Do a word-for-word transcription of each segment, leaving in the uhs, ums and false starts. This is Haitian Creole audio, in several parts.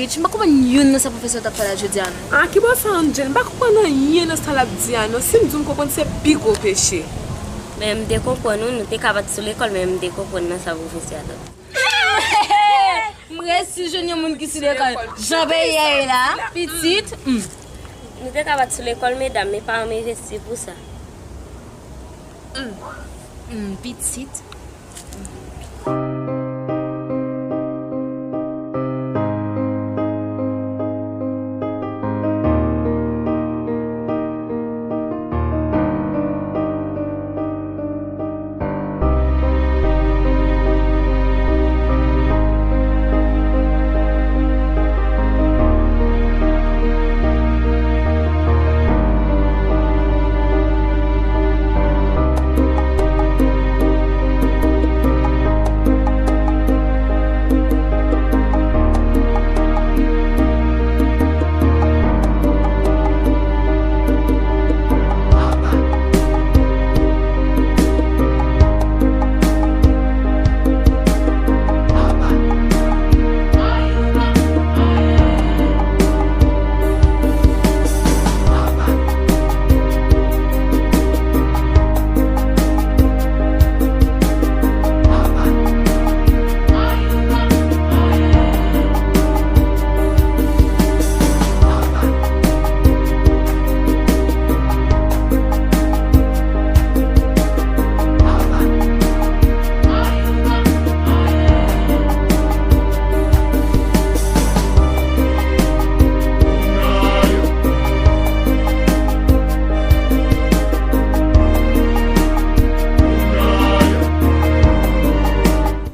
Angel, m pa konprann youn nan sa pwofesè a t ap fè la jodi a non. A ki bò sa, Angel? M pa konprann anyen nan sa l ap di a non. Si m di w m konprann, se pi gwo peche. Men m te konprann wi, nou te ka pa t sou lekòl, men m te konprann nan sa pwofesè a t ap di. M resi jwenn yon moun ki sou lekòl. Jan peyi a ye la, pitit. Hmm. Nou te ka pa t sou lekòl, medam, men paran m envesti pou sa. Hmm. Hmm, pitit.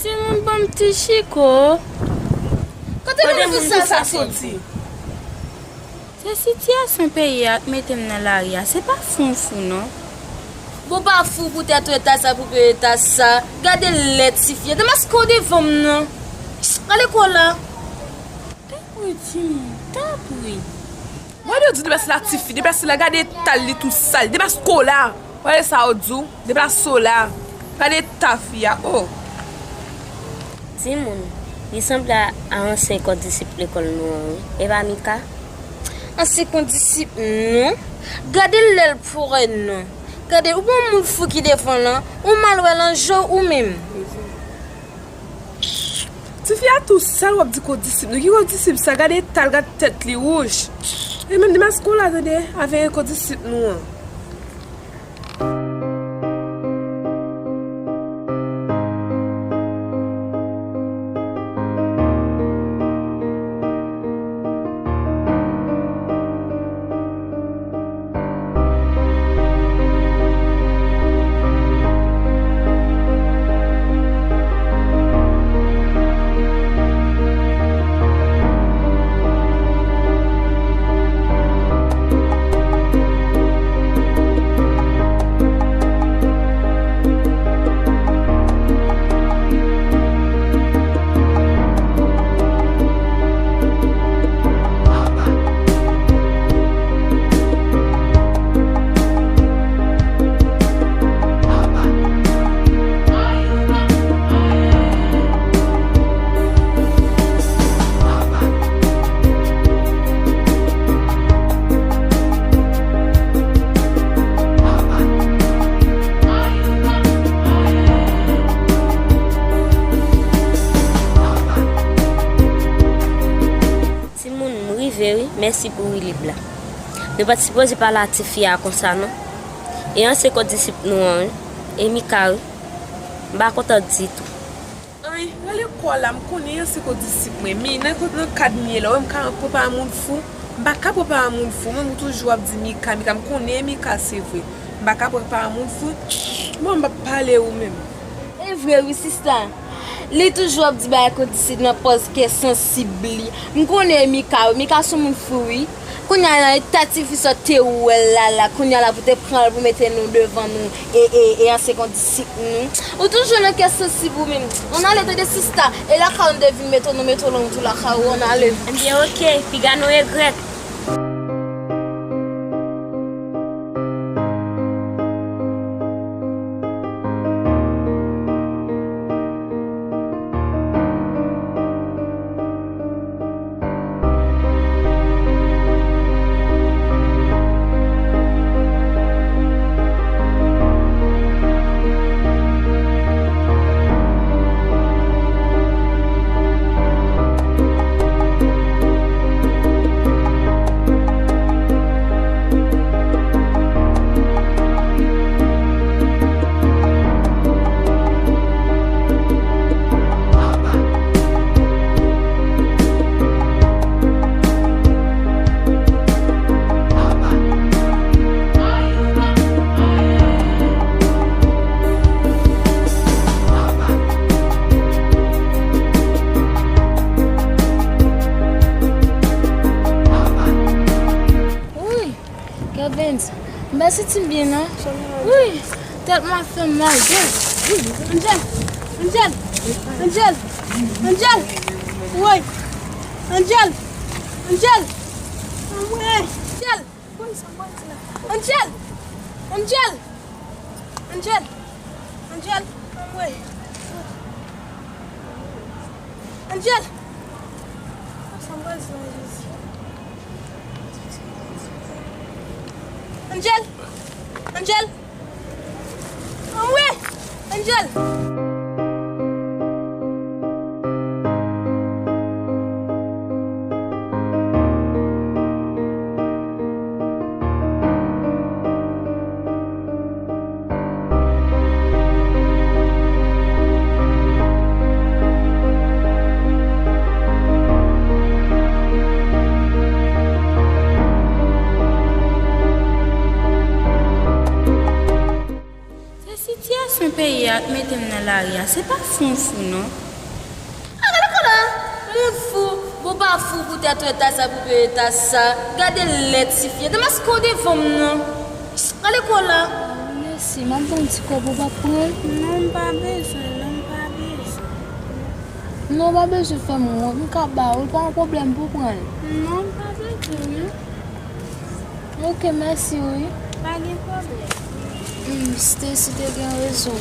Timoun, ban m ti chiko. Kote moun fou sa soti? Se sitiyasyon peyi a k mete m nan lari a, se pa fou m fou non. Bon, pa fou poutèt ou eta sa, pou eta sa. Gade lè tifi a. Demaske w devan m nan. Gade kò la. Tanpri, timoun, tanpri. Mwen di w di demaske la tifi, demaske la gade eta l, li tou sal. Demaske w la. Wè sa w di w? Deplase w la. Gade eta fi a, o. Timoun, li sanble a, a ansyen kondisip lekòl nou an, wi. E pa Mika? Ansyen kondisip nou? Gade lè l pran non. Gade, ou pa yon moun fou ki devan lan, ou mal wè lan je w ou menm. Tifi a tou sal w ap di kondisip nou. Ki kondisip sa? Gade eta l, gade tèt li wouj. E menm demaske w la tande, avè kondisip nou an. Timoun, m rive wi, mèsi pou wi lib la. Nou pa t sipoze pale a tifi a konsa non. E ansyen kondisip nou an wi, e Mika wi. M pa kontan ditou. Ann, rele kò w la, m konnen an se kondisip mwen. Men nan, nan kad m ye la, w wè m ka pran pa moun fou. M pa ka pran pa moun fou, menm ou toujou ap di Mika, Mika, m konnen e Mika se vre. M pa ka pran pa moun fou. Bon, m p ap pale ou menm. E vre wi, sista. Li toujou ap di bagay kondisip nan pòz kè sansib li. M konnen e Mika wi, Mika se yon moun fou wi. Kounye a la, e ta tifi sa w te wè l la la, kounye a la pou te pran l pou mete nou devan nou, e, e, e ansyen kondisip nou. Ou toujou nan kè sansib ou menm. Ann ale tande sista, e lakay ou nou te vin mete w, nou mete w la, nou tou lakay ou, ann ale. Ebyen, oke, piga nou regrèt. Vince, m pa santi m byen non. Wi, tèt mwen ap fè m mal. Angel, Angel, Angel, Angel, woy, Angel, Angel, anmwe, Angel, Angel, Angel, Angel, Angel, anmwe, Angel. Angel! Angel! Anmwe! Angel! Se sitiyasyon peyi a k mete m nan lari a, se pa fou m fou non. A, gade kola! Moun fou! Bon, pa fou pou tèt ou eta sa, pou peye eta sa. Gade lèd tifi a, te maske w devan m non. Gade kola! Mèsi, m ap ba w ti kòb ou p ap pran l? Non, m pa bezwen, non, m pa bezwen. Non, w pa bezwen fè m wont, m ka ba ou l, pa yon pwoblèm pou pran l. Non, m pa bezwen non. Ok, mèsi wi. Pa gen pwoblèm. Hmm, Stacy te gen rezon.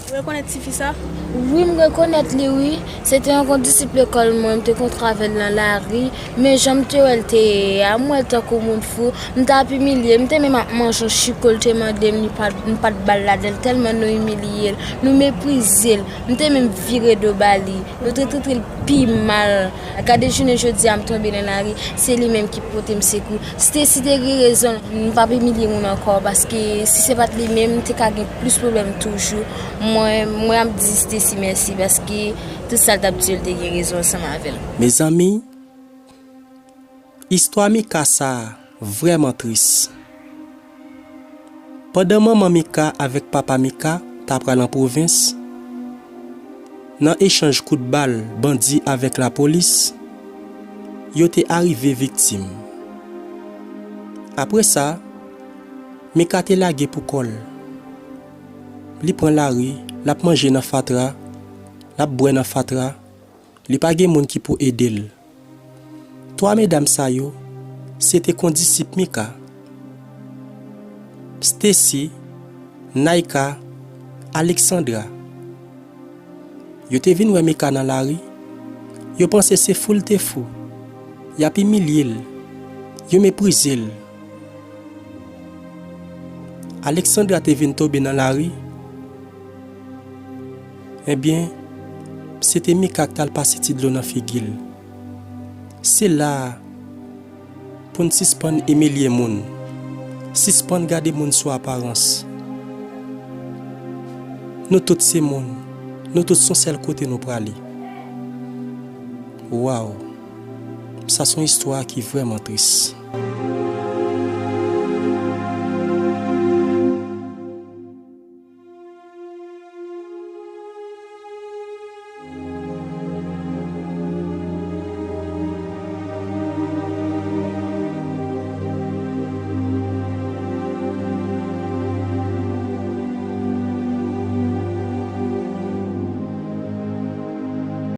Ou rekonèt tifi sa? Wi, m rekonèt li wi. Se te yon kondisip lekòl mwen, m te kontre avè l nan lari. Men jan m te wè l te ye a, m wè l tankou moun fou. M t ap imilye, m te menm ap manje yon chiko, l te mande m, li pa, m pa t ba l ladan l, tèlman nou imilye l, nou meprize l. M te menm vire do ba li. Nou te trete l pi mal. Gade jounen jodi a m tonbe nan lari, se li menm ki pote m sekou. Stacy te gen rezon, m p ap imilye moun ankò, paske si se pa t li menm, m te ka gen plis pwoblèm toujou. Mwen, mwen ap di Stacy mèsi, paske tout sa l t ap di yo, l te gen rezon ansanm avè l. Mezanmi, istwa Mika sa a vrèman tris. Pandan manman Mika avèk papa Mika ta pral an pwovens, nan echanj kout bal bandi avèk lapolis, yo te arive viktim. Apre sa, Mika te lage pou kò l. Li pran lari, l ap manje nan fatra, l ap bwè nan fatra, li pa gen moun ki pou ede l. Twa medam sa yo, se te kondisip Mika, Stacy, Naïka, Alexandra. Yo te vin wè Mika nan lari, yo panse se fou l te fou. Y ap imilye l, yo meprize l. Alexandra te vin tonbe nan lari. Ebyen, se te Mika k t al pase ti dlo nan figi l. Se la a pou n sispann imilye moun, sispann gade moun sou aparans. Nou tout se moun, nou tout se yon sèl kote nou prale. Waw, sa se yon istwa ki vrèman tris.